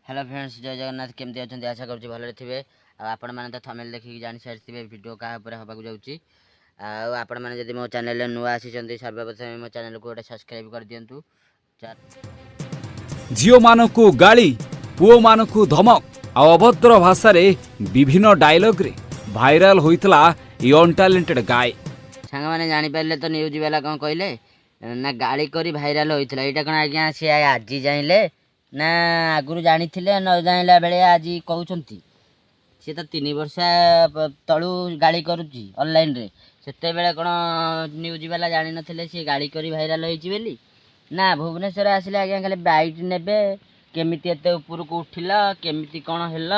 Hello friends, ଜୟ ଜଗନ୍ନାଥ। କେମିତି ଅଛନ୍ତି? ଆଶା କରୁଛି ଭଲରେ ଥିବେ। ଆଉ ଆପଣମାନେ ତ ଥମ୍ବନେଲ୍ ଦେଖିକି ଜାଣିସାରିଥିବେ ଭିଡ଼ିଓ କାହା ଉପରେ ହେବାକୁ ଯାଉଛି। ଆଉ ଆପଣମାନେ ଯଦି ମୋ ଚ୍ୟାନେଲରେ ନୂଆ ଆସିଛନ୍ତି, ସର୍ବପ୍ରଥମେ ମୋ ଚ୍ୟାନେଲକୁ ଗୋଟେ ସବସ୍କ୍ରାଇବ୍ କରିଦିଅନ୍ତୁ। ଝିଅମାନଙ୍କୁ ଗାଳି, ପୁଅମାନଙ୍କୁ ଧମକ ଆଉ ଅଭଦ୍ର ଭାଷାରେ ବିଭିନ୍ନ ଡାଇଲଗ୍ରେ ଭାଇରାଲ ହୋଇଥିଲା ଏ ଅନଟ୍ୟାଲେଣ୍ଟେଡ୍ ଗାଏ। ସାଙ୍ଗମାନେ, ଜାଣିପାରିଲେ ତ ନ୍ୟୁଜ୍ ବାଲା କ'ଣ କହିଲେ ନା, ଗାଳି କରି ଭାଇରାଲ ହୋଇଥିଲା। ଏଇଟା କ'ଣ ଆଜ୍ଞା ସିଏ ଆଜି ଜାଣିଲେ ନା ଆଗରୁ ଜାଣିଥିଲେ? ନ ଜାଣିଲା ବେଳେ ଆଜି କହୁଛନ୍ତି। ସିଏ ତ 3 ବର୍ଷ ତଳୁ ଗାଳି କରୁଛି ଅନଲାଇନରେ। ସେତେବେଳେ କ'ଣ ନ୍ୟୁଜ୍ ବାଲା ଜାଣିନଥିଲେ ସିଏ ଗାଳି କରି ଭାଇରାଲ ହେଇଛି ବୋଲି? ନା ଭୁବନେଶ୍ୱର ଆସିଲେ ଆଜ୍ଞା ଖାଲି ବାଇଟ୍ ନେବେ, କେମିତି ଏତେ ଉପରକୁ ଉଠିଲ, କେମିତି କ'ଣ ହେଲ।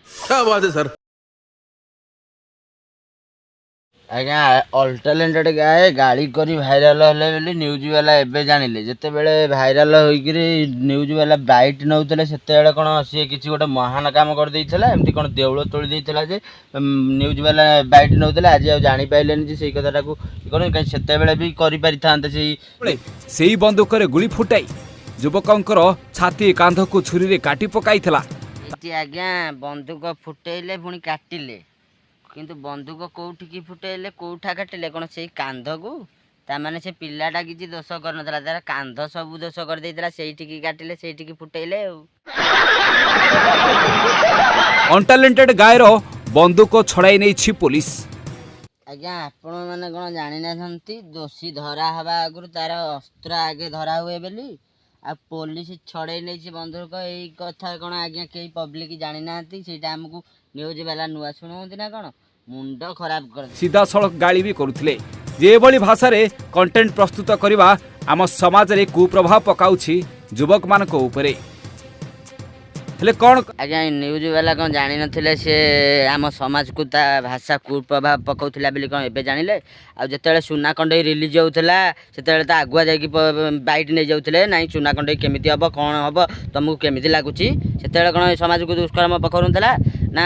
क्या बात है सर! ଆଜ୍ଞା, ଅନଟ୍ୟାଲେଣ୍ଟେଡ୍ ଗାଏ ଗାଳି କରି ଭାଇରାଲ ହେଲେ ବୋଲି ନ୍ୟୁଜ୍ ବାଲା ଏବେ ଜାଣିଲେ। ଯେତେବେଳେ ଭାଇରାଲ ହୋଇକିରି ନ୍ୟୁଜ୍ ବାଲା ବାଇଟ୍ ନେଉଥିଲେ, ସେତେବେଳେ କ'ଣ ସିଏ କିଛି ଗୋଟେ ମହାନ କାମ କରିଦେଇଥିଲା, ଏମିତି କ'ଣ ଦେଉଳ ତୋଳି ଦେଇଥିଲା ଯେ ନ୍ୟୁଜ୍ ବାଲା ବାଇଟ୍ ନେଉଥିଲେ? ଆଜି ଆଉ ଜାଣିପାରିଲେନି ଯେ ସେଇ କଥାଟାକୁ କ'ଣ କାହିଁ ସେତେବେଳେ ବି କରିପାରିଥାନ୍ତେ ସେଇ ସେଇ ବନ୍ଧୁକରେ ଗୁଳି ଫୁଟାଇ ଯୁବକଙ୍କର ଛାତି, କାନ୍ଧକୁ ଛୁରୀରେ କାଟି ପକାଇଥିଲା। ଏଠି ଆଜ୍ଞା ବନ୍ଧୁକ ଫୁଟେଇଲେ, ପୁଣି କାଟିଲେ। କିନ୍ତୁ ବନ୍ଧୁକ କୋଉଠିକି ଫୁଟେଇଲେ, କୋଉଠା କାଟିଲେ? କ'ଣ ସେଇ କାନ୍ଧକୁ? ତାମାନେ ସେ ପିଲାଟା କିଛି ଦୋଷ କରିନଥିଲା, ତାର କାନ୍ଧ ସବୁ ଦୋଷ କରିଦେଇଥିଲା। ସେଇଠିକି କାଟିଲେ, ସେଇଠିକି ଫୁଟେଇଲେ ଆଉ। ଅନଟ୍ୟାଲେଣ୍ଟେଡ୍ ଗାଏର ବନ୍ଧୁକ ଛଡ଼ାଇ ନେଇଛି ପୋଲିସ। ଆଜ୍ଞା, ଆପଣମାନେ କ'ଣ ଜାଣିନାହାନ୍ତି, ଦୋଷୀ ଧରା ହେବା ଆଗରୁ ତାର ଅସ୍ତ୍ର ଆଗେ ଧରା ହୁଏ ବୋଲି? ଆଉ ପୋଲିସ ଛଡ଼େଇ ନେଇଛି ବନ୍ଧୁକ, ଏଇ କଥା କ'ଣ ଆଜ୍ଞା କେହି ପବ୍ଲିକ ଜାଣିନାହାନ୍ତି? ସେଇଟା ଆମକୁ ନ୍ୟୁଜ୍ ବାଲା ନୂଆ ଶୁଣନ୍ତି ନା କ'ଣ? ମୁଣ୍ଡ ଖରାପ କରିଦେ। ସିଧାସଳଖ ଗାଳି ବି କରୁଥିଲେ ଯେ ଏଭଳି ଭାଷାରେ କଣ୍ଟେଣ୍ଟ ପ୍ରସ୍ତୁତ କରିବା ଆମ ସମାଜରେ କୁପ୍ରଭାବ ପକାଉଛି ଯୁବକମାନଙ୍କ ଉପରେ। ହେଲେ କ'ଣ ଆଜ୍ଞା, ନ୍ୟୁଜ୍ ବାଲା କ'ଣ ଜାଣିନଥିଲେ ସେ ଆମ ସମାଜକୁ ତା ଭାଷା କୁପ୍ରଭାବ ପକାଉଥିଲା ବୋଲି? କ'ଣ ଏବେ ଜାଣିଲେ? ଆଉ ଯେତେବେଳେ ସୁନା କଣ୍ଢେଇ ରିଲିଜ୍ ହେଉଥିଲା, ସେତେବେଳେ ତ ଆଗୁଆ ଯାଇକି ବାଇଟ୍ ନେଇଯାଉଥିଲେ, ନାଇଁ ସୁନା କଣ୍ଢେଇ କେମିତି ହେବ, କ'ଣ ହେବ, ତୁମକୁ କେମିତି ଲାଗୁଛି? ସେତେବେଳେ କ'ଣ ଏ ସମାଜକୁ ଦୁଷ୍କର୍ମ ପକାଉନଥିଲା ନା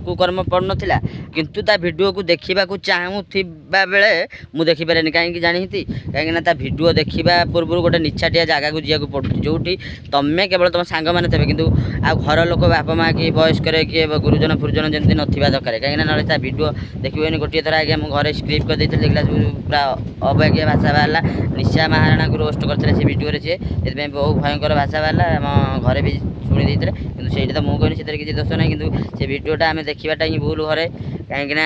କୁକର୍ମ ପଡ଼ୁନଥିଲା? କିନ୍ତୁ ତା ଭିଡ଼ିଓକୁ ଦେଖିବାକୁ ଚାହୁଁଥିବା ବେଳେ ମୁଁ ଦେଖିପାରେନି। କାହିଁକି ଜାଣିଛନ୍ତି? କାହିଁକିନା ତା ଭିଡ଼ିଓ ଦେଖିବା ପୂର୍ବରୁ ଗୋଟେ ନିଛାଟିଆ ଜାଗାକୁ ଯିବାକୁ ପଡ଼ୁଛି, ଯେଉଁଠି ତମେ କେବଳ ତୁମ ସାଙ୍ଗମାନେ ଥିବେ, କିନ୍ତୁ ଆଉ ଘର ଲୋକ, ବାପା ମା କି ବୟସ୍କରେ କିଏ ଗୁରୁଜନ ଫୁରୁଜନ ଯେମିତି ନଥିବା ଦରକାର। କାହିଁକିନା ନହେଲେ ତା ଭିଡ଼ିଓ ଦେଖିବନି। ଗୋଟିଏ ଥର ଆଜ୍ଞା ମୁଁ ଘରେ ସ୍କିପ୍ କରିଦେଇଥିଲି, ଦେଖିଲା ସବୁ ପୁରା ଅବାଗିଆ ଭାଷା ବାହାରିଲା। ନିଶା ମହାରଣାକୁ ରୋଷ୍ଟ କରିଥିଲେ ସେ ଭିଡ଼ିଓରେ ସିଏ, ସେଥିପାଇଁ ବହୁ ଭୟଙ୍କର ଭାଷା ବାହାରିଲା। ଆମ ଘରେ ବି ଶୁଣି ଦେଇଥିଲେ। କିନ୍ତୁ ସେଇଟା ତ ମୁଁ କହିନି, ସେଥିରେ କିଛି ଦୋଷ ନାହିଁ। କିନ୍ତୁ ସେ ଭିଡ଼ିଓଟା ଆମେ ଦେଖିବାଟା ହିଁ ଭୁଲ ଘରେ, କାହିଁକିନା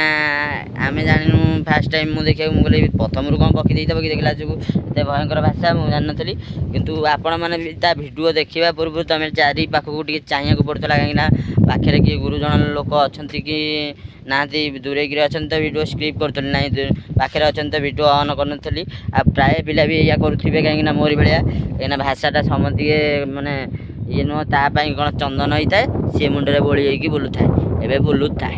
ଆମେ ଜାଣିନୁ। ଫାର୍ଷ୍ଟ ଟାଇମ୍ ମୁଁ ଦେଖିବାକୁ, ମୁଁ କହିଲି ପ୍ରଥମରୁ କ'ଣ ବକି ଦେଇଥିବ କି? ଦେଖିଲା ବେଳକୁ ଏତେ ଭୟଙ୍କର ଭାଷା, ମୁଁ ଜାଣିନଥିଲି। କିନ୍ତୁ ଆପଣମାନେ ବି ତା ଭିଡ଼ିଓ ଦେଖିବା ପୂର୍ବରୁ ତୁମେ ଚାରି ପାଖକୁ ଟିକେ ଚାହିଁବାକୁ ପଡ଼ୁଥିଲା, କାହିଁକିନା ପାଖରେ କିଏ ଗୁରୁଜନ ଲୋକ ଅଛନ୍ତି କି ନାହାନ୍ତି। ଦୂରେଇକିରି ଅଛନ୍ତି ତ ଭିଡ଼ିଓ ସ୍କିପ୍ କରୁଥିଲି, ନାହିଁ ପାଖରେ ଅଛନ୍ତି ତ ଭିଡ଼ିଓ ଅନ୍ କରୁନଥିଲି। ଆଉ ପ୍ରାୟ ପିଲା ବି ଏଇଆ କରୁଥିବେ, କାହିଁକିନା ମୋରି ଭଳିଆ। କାହିଁକିନା ଭାଷାଟା ସମସ୍ତିକି ମାନେ ଇଏ ନୁହଁ। ତା ପାଇଁ କ'ଣ ଚନ୍ଦନ ହେଇଥାଏ, ସିଏ ମୁଣ୍ଡରେ ବୋଳି ହେଇକି ବୁଲୁଥାଏ, ଏବେ ବୁଲୁଥାଏ।